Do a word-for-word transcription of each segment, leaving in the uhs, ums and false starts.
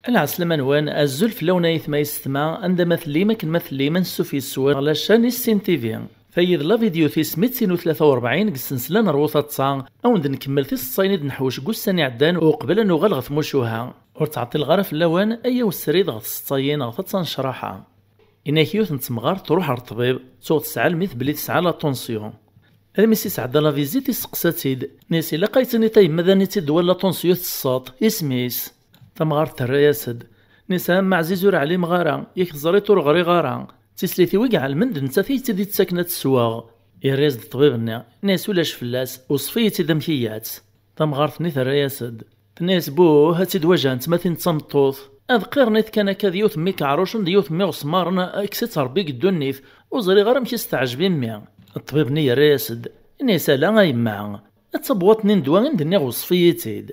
Lɛeslama-nwen, azul fell-awen ayetma yessetma, anda ma tellim, akken ma tellim, ansuf yes-wen ɣer la chaîne Issin T V. Tayi d la vidéo tis mitin u tlata u rebɛin deg ssensla n Rwu Taḍsa, a wen-d-nkemmel tiseḍsayin i d-neḥwec deg ussan iɛeddan uqbel ad nuɣal ɣer tmucuha. Ur ttɛeṭṭileɣ ara fell-awen, ayaw srid ɣer tseḍsayin ɣer taḍsa n ccraḥa. Yenna-k yiwet n temɣart tṛuḥ ɣer ṭṭbib, tuɣ tesɛa lmit belli tesɛa la tension. Almi s-isɛedda la visite, isteqsa-tt-id, nni-as: "Ilaq ad yi-tiniḍ a yemma d aniti d-wala la tension tesseḍ, isem-is?" Tamɣart terra-yas-d, nni-as: "A ɛemmi ɛziz, ur ɛlimeɣ ara, yak teẓriḍ ur ɣriɣ ara. D tislit-iw i iɛelmen, d nettat i yi-tt-id-ittaken ad tt-sweɣ." Yerra-yas-d ṭṭbib-nni, nni-as: "Ulac fell-as, weṣṣef-iyi-tt-id amek i yat." Tamɣart-nni terra-yas-d, tenna-yas: "Buh, ad tt-id-wajhent ma tin d tameṭṭut. Ad qqiren-it kan akka d yiwet n mmi keɛrucen d yiwet n mmi ɣesmaren, kkes-itt Ṛebbi deg ddunit, ur ẓriɣ ara amek i s-teɛjeb i mmi." Ṭṭbib-nni yerra-yas-d, yenna-yas: "Ala a yemma, d tabwaṭ-nni n ddwa i m-d-nniɣ, weṣṣef-iyi-tt-id."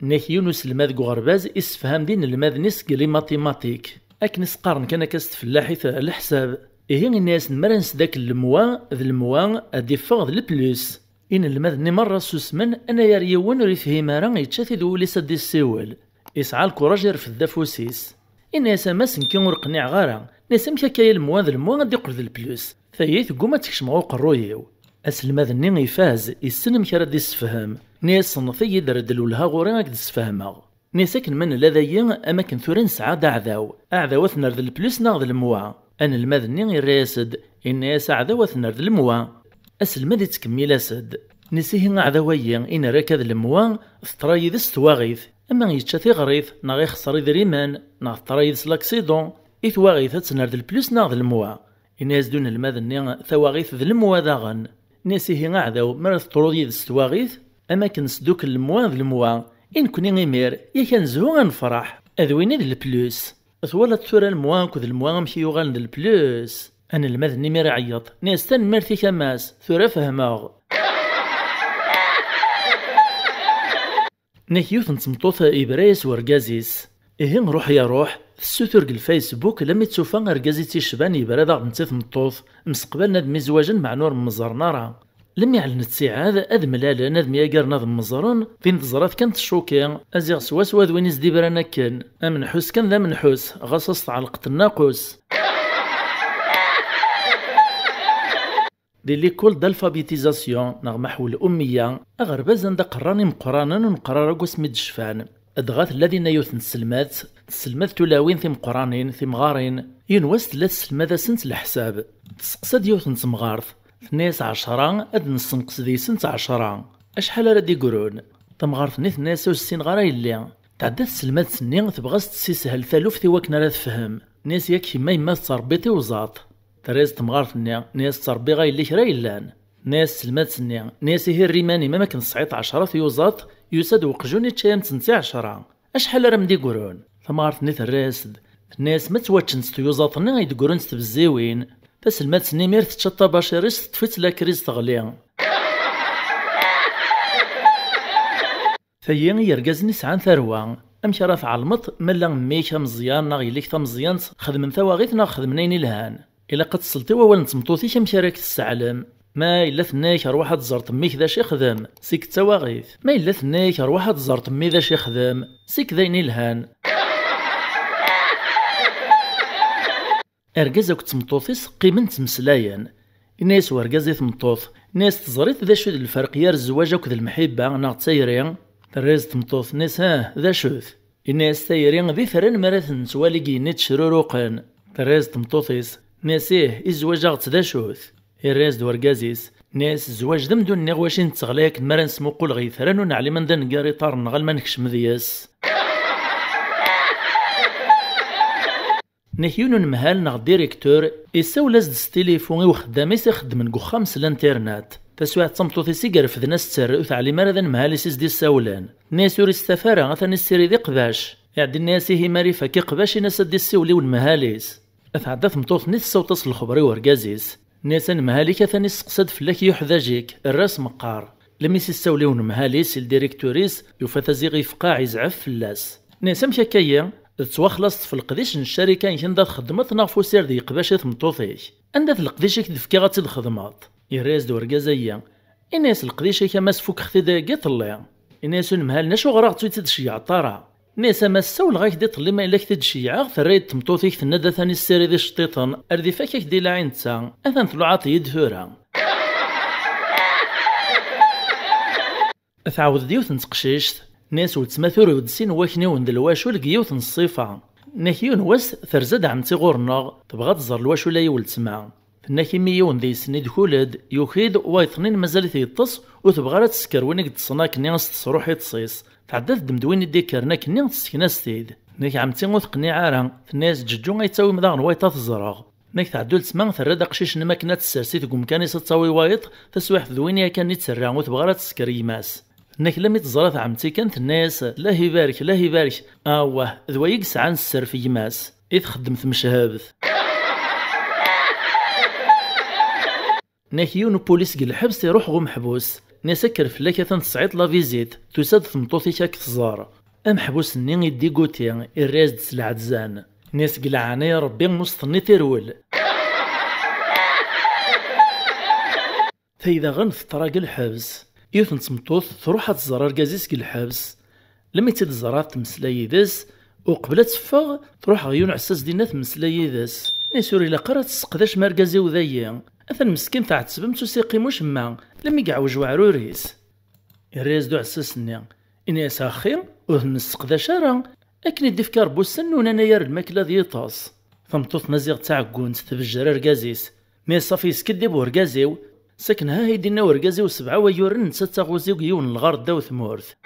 Nnak yiwen uselmad deg uɣerbaz issefham-d inelmaden-is deg les mathématiques, akken i s-qqaren kan akka s tfellaḥit, leḥsab. Ihi, inna-yasen: "Mi ara nesdakkel lemwa d lemwa, ad d-iffeɣ d le plus." Inelmaden-nni merra susmen, anagar yiwen ur ifhim ara, yečča-t-id wul-is ad d-issiwel. Isɛa lkuraj, irfed-d afus-is. Inna-yas: "A Mass, nekki ur qniɛeɣ ara." Nni-as: "Amek akka, ya lemwa d lemwa ad d-iqqel d le plus? Tayi tegguma ad tekcem ɣer uqerruy-iw." Aselmad-nni ifaz, issen amek ara d-issefhem. Nni-as: "Ṣennet-iyi-d, rreddel welha ɣur-i ad k-d-ssefhmeɣ." Nni-as: "Akken ma nella dayi, am akken tura nesɛa-d aɛdaw. Aɛdaw ad t-nerr d le plus neɣ d lemwa?" Anelmad-nni irra-yas-d, inna-yas: "Aɛdaw ad t-nerr d lemwa." Aselmad ittkemmil-as-d. Nni-as: "Ihi aɛdaw-agi i nerra akka d lemwa, teṭṭra yid-s twaɣit, ama yečča tiɣrit, neɣ ixṣer idrimen, neɣ teṭṭra yid-s l'accident, i twaɣit ad tt-nerr d le plus neɣ d lemwa?" Inna-yas-d unelmad-nni: "Tawaɣit d lemwa daɣen." Nni-as: "Ihi aɛdaw, mi ara teṭṭruḍ yid-s twaɣit, am akken nesdukkel lemwa d lemwa, i nekkni imir, yak ad nezhu, ad nefreḥ, d win i d le plus. Twalaḍ tura lemwa akked lemwa amek i yuɣalen d le plus?" Anelmad-nni imir iɛeyyeḍ, nni-as: "Tanemmirt-ik a Mass, tura fehmeɣ." Nnak yiwet n tmeṭṭut, yebra-yas wergaz-is. Ihi, ruḥ ya ruḥ, tessutur deg lfacebook, lammi d-tufa argaz i tt-icban, yebra daɣen d tmeṭṭut, mseqbalen ad mmizwajen, meɛna ur mmeẓren ara. Lammi ɛelnen ttiɛad, ad mlalen, ad myagaren, ad mmeẓren, din teẓra-t kan teccuki, a ziɣ swaswa d win i s-d-ibran akken. Amenḥus kan d amenḥus, ɣas a s-tɛelqeḍ nnaqus. Di l'école d'alphabétisation, neɣ maḥu l'ummiya, aɣerbaz anda qerran imeqqranen ur neqqar ara deg wasmi d-cfan. Dɣa tella dinna yiwet n tselmadt, tesselmad tulawin timeqqranin, timɣarin. Yiwen wass tella tesselmad-asent leḥsab. Testeqsa-d yiwet n temɣart, tenna-yas: "Ɛecṛa, ad nessenqes deg-sent ɛecṛa. Acḥal ara d-igrun?" Tamɣart-nni tenna-yas: "Ur ssineɣ ara a yelli." Tɛedda tselmadt-nni, tebɣa ad s-tessishel taluft i wakken ara tefhem. Tenna-yas: "Yak kemm a yemma tettṛebbiḍ iwẓaṭ?" Terra-yas temɣart-nni, tenna-yas: "Ttṛebbiɣ a yelli kra yellan." Tenna-yas tselmadt-nni, tenna-yas: "Ihi err iman-im, am akken tesɛiḍ ɛecṛa tyuẓaṭ, yusa-d weqjun ičča-yam-tent i ɛecṛa. Acḥal ara m-d-igrun?" Tamɣart-nni terra-yas-d, tenna-yas: "Ma ttwaččent tyuẓaṭ-nni ay d-ggrun s tbezziwin." Taselmadt-nni imir tečča ṭṭabaciṛ-is, teṭṭef-itt lakriz, teɣli. Tayi i yergazen i sɛan tarwa. Amek ara tɛelmeḍ ma llan mmi-k ameẓyan neɣ yelli-k tameẓyant xedmen tawaɣit neɣ xedmen ayen ilhan? Ilaq ad tesleḍ i wawal n tmeṭṭut-ik amek ara k-tesseɛlem. Ma yella tenna-yak: "Rwaḥ ad tẓerḍ mmi-k d acu ixdem", sik d tawaɣit. Ma yella tenna-yak: "Rwaḥ ad tẓerḍ mmi d acu ixdem", sik d ayen ilhan. Argaz akked tmeṭṭut-is qqimen ttmeslayen. Inna-yas urgaz i tmeṭṭut, inna-yas: "Teẓriḍ d acu d lferq gar zzwaǧ akked lemḥibba neɣ d tayri?" Terra-yas-d tmeṭṭut, inna-yas: "Ah, d acu-t?" Inna-yas: "Tayri d itran mi ara ten-nettwali deg yigenni ttecruruqen." Terra-yas-d tmeṭṭut-is, inna-yas: "Ih, i zzwaǧ-aɣ-tt d acu-t?" Irra-yas-d urgaz-is, inna-yas: "Zzwaǧ d amdun-nni ɣef wacu i netteɣlay akken mi ara nesmuqul ɣer yitran ur neɛlim anda neggar iṭarren-nneɣ alma nekcem deg-s." Nnak yiwen unemhal neɣ directeur, issawel-as-d s tilifu i uxeddam-is ixeddmen deg uxxam s l'internet. Taswiɛt d tameṭṭut-is i irefden aster, ur teɛlim ara d anemhal-is i s-d-issawlen. Nna-yas ur istafa ara, atan issirid iqbac. Iɛeddi nna-yas ihi mi ara ifak iqbac, in-as ad d-issiwel i unemhal-is. Tɛedda tmeṭṭut-nni tessaweḍ-as lexber i urgaz-is. Nna-yas anemhal-ik atan isteqsa-d fell-ak, yuḥdaǧ-ik, err-as meqqar. Lemmi s-issawel i unemhal-is, i ldirektur-is, yufa-t aziɣ ifqeɛ, izɛef fell-as. Nna-yas: "Amek akka-yi? Tettwaxlaṣeḍ f leqdic n ccarika-inek anda txeddmeḍ neɣ f usired yeqbac i tmeṭṭut-ik? Anda-t leqdic i k-d-fkiɣ ad tt-id-xedmeḍ?" Yerra-yas-d urgaz-ayi, inna-yas: "Leqdic-ik a Mass fukkeɣ-t-id deg iḍelli." Ini-as unemhal-nni: "Acuɣer ur ɣ-tt-id-tceyyɛeḍ ara?" Ini-as: "A Mass, ssawleɣ-ak-d iḍelli ma yella ak-t-id-ceyyɛeɣ, terra-d tmeṭṭut-ik, tenna-d atan issirid iceṭṭiḍen, ar d ifak ak-d-ilaɛi netta, atan tluɛaḍ-iyi-d tura." Tɛawed-d yiwet n teqcict, nni-as: "Weltma, tura ur d-sin wakniwen d lwacul deg yiwet n ṣṣifa. Nnak yiwen wass, terza-d ɛemti ɣur-neɣ, tebɣa ad tẓer lwacul-a i weltma. Tenna-k imi yiwen deg-sen idkul-d, yuki-d, wayeḍ-nni mazal-it yeṭṭes, ur tebɣi ara ad tesker win i yeṭṭsen akkenni, ad s-tesruḥ iṭes-is. Tɛedda teddem-d win i d-ikkren akkenni, tessekna-s-t-id. Tenna-k ɛemti ur teqniɛ ara, tenna-yas: 'Ǧeǧǧu, ad iyi-tawim daɣen wayeḍ ad t-ẓreɣ.'" Nekk tɛeddu letma, terra-d aqcic-nni akken ad tessers-it deg umkan-is ad tawi wayeḍ, taswiɛt d win yakan i d-terra, ur tebɣi ara ad tesker gma-s. Nekk lammi teẓra tɛemti kan, tenna-yas: "Lah ibarek, lah ibarek, awah, d waya i yesɛan sser f gma-s." I txeddem tmecḥebt. Nekk yiwen upulis deg lḥebs iruḥ ɣer umeḥbus, nni-as: "Kker fell-ak, atan tesɛiḍ la visite, tusa-d tmeṭṭut-ik ad k-tẓer." Ameḥbus-nni iddiguti, irra-yas-d s leɛzan. Nni-as: "Deg leɛnaya Rebbi, ur s-tenniḍ i rwel." Tayi daɣen teṭra deg lḥebs. Yiwet n tmeṭṭut truḥ ad tẓer argaz-is deg lḥebs. Lemmi tt-id-teẓra, temmeslay yid-s, uqbel ad teffeɣ, truḥ ɣer yiwen uɛessas dinna temmeslay yid-s. Nni-as: "Ur ilaq ara ad tesseqdacem argaz-iw dayi. Atan meskin tɛettbem-t, ur s-iqqim ucemma, lemmi yeɛwej weɛrur-is." Irra-yas-d uɛessas-nni, ini-as: "Axi, ur ten-nesseqdac ara. Akken i d-ifka Rebbi ussan n unanay ar lmakla d yiṭes." Tameṭṭut maziɣ d taɛeggunt, tbejjer argaz-is. Nni-as: "Safi, yeskiddib urgaz-iw. Sakken ha i d-inna urgaz-iw sebɛa wayyuren, netta d taɣuzi deg yiwen n lɣar ddaw tmurt."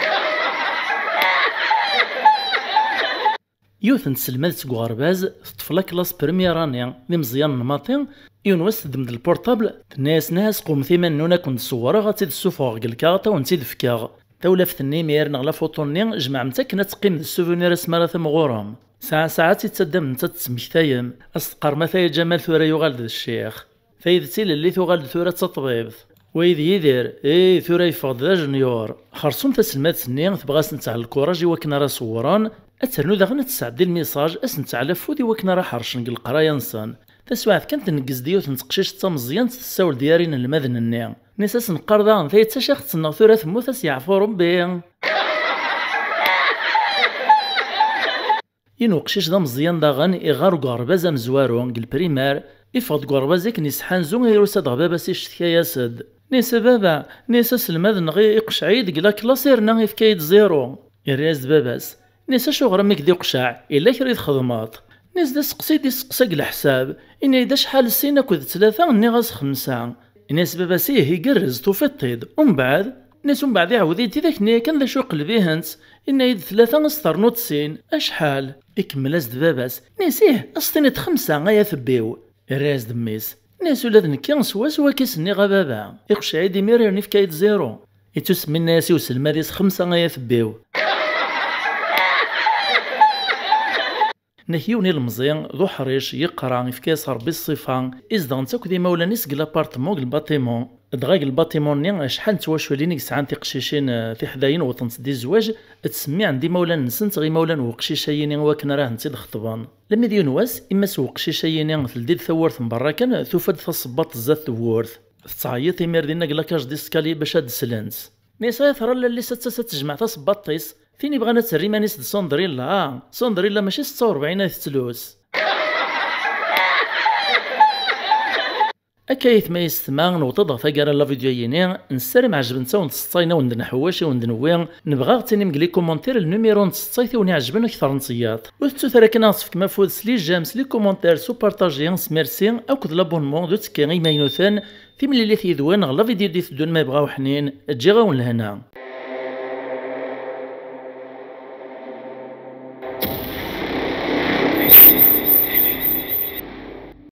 Yiwet n tselmadt seg uɣerbaz teṭṭef la classe première année, d imeẓyanen n maṭi, yiwen wass teddem-d lpurṭabl, tenna-yasen: "Aha sqewmet iman-nwen, ad ken-d-ṣewwreɣ, ad tt-id-ssufɣeɣ deg lkaɣeṭ, ad wen-tt-id-fkeɣ." Tawlaft-nni imir neɣ la photo-nni jemɛemt akken ad teqqim d souvenir asmi ara tamɣurem. Saɛa saɛa ad tt-id-taddam netta ad tt-tesmektayem, ad s-teqqarem: "Ataya Ǧamal tura yuɣal d ccix." Tayi d tilelli tuɣal-d tura d taṭbibt. Wayi d Yidir, ih, tura yeffeɣ-d d ajenyur. Xerṣum taselmadt-nni tebɣa ad sen-teɛl lkuraj i wakken ara ṣewwren, ad ternu daɣen ad tesɛeddi lmisaj, ad sen-teɛl afud i wakken ara ḥercen deg leqraya-nsen. Taswiɛt kan tneggez-d yiwet n teqcict d tameẓyant tessawel-d gar inelmaden-nni. Nni-as: "Ad sen-qqar daɣen tayi d tacaxt-nneɣ tura temmut, ad s-yeɛfu Rebbi." Yiwen uqcic d ameẓyan daɣen iɣar deg uɣerbaz amezwaru, deg lprimar, iffeɣ-d deg uɣerbaz akken yesḥanzu, irusa-d ɣer baba-s, icettka-yas-d. Nni-as: "A baba," nni-as, "aselmad-nneɣ i-, iqceɛ-iyi-d deg la classe, irna ifka-yi-d zéro." Irra-yas-d baba-s, nni-as: "Acuɣer a mmi k-d-iqceɛ? Yella kra i txedmeḍ?" Nni-as: "D aseqsi i d-isteqsa deg leḥsab, inna-yi-d acḥal sin akked tlata, nniɣ-as xemsa." Ini-as baba-s: "Ih, igerrez, tufiḍ-t-id. Umbeɛd?" Ini-as: "Umbeɛd iɛawed-iyi-d tidak-nni yakan d acu iqleb-ihent. Inna-yi-d tlata, as ternuḍ sin. Acḥal?" Ikemmel-as-d baba-s. Ini-as: "Ih, as-tiniḍ xemsa, ay atebbiw." Irra-yas-d mmi-s. Ini-as: "Ula d nekki swaswa akka i s-nniɣ a baba. Iqceɛ-iyi-d imir, yerna ifka-yi-d zéro." Ittusemmi inna-yas i uselmad-is: "Xemsa, ay atebbiw." Nek yiwen ilemẓi d uḥric, yeqra, ifka-yas Rebbi ṣṣifa, izedɣen-tt akk d imawlan-is deg l'apartement, deg lbatimu. Dɣa deg lbatimu-nni, acḥal n twaculin i yesɛan tiqcicin, eh, tiḥdayin wwḍent-d i zzwaǧ, ttsemmiɛen-d imawlan-nsent ɣer imawlan n weqcic-ayini i wakken ara hent-id-xeṭben. Lemmi d yiwen wass, imma-s n weqcic-ayini teldi-d tawwurt n berra kan, tufa-d tasebbaḍt zdat tewwurt. Tettɛeyyiḍ imir dinna deg la cage d'escalier bac ad d-slent. Nisa teɣra lalla-s ad tas ad tejmeɛ tasebbaḍt-is. Tin yebɣan ad terr iman-is d Sandrilla, ah, Sandrilla mačči setta u rebɛin ay tettlus. Akka aytma yessetma, newweḍ-d ɣer taggara n la vidéo-yini, nessaram ɛejbent-awen tseḍsayin i wen-d-nḥewwec, i wen-d-newwi. Nebɣa ad ɣ-tinim deg les commentaires le numéro n tseḍsayt i wen-iɛejben akter n tiyaḍ. Ur tettut ara kan ad ɣ-tefkem afud s les j'aime, s les commentaires, s upartaji, s merci, akked l'abonnement d uttekki i imaynuten. Timlilit yid-wen ɣer la vidéo d-iteddun ma yebɣa uḥnin, ǧǧiɣ-awen lehna.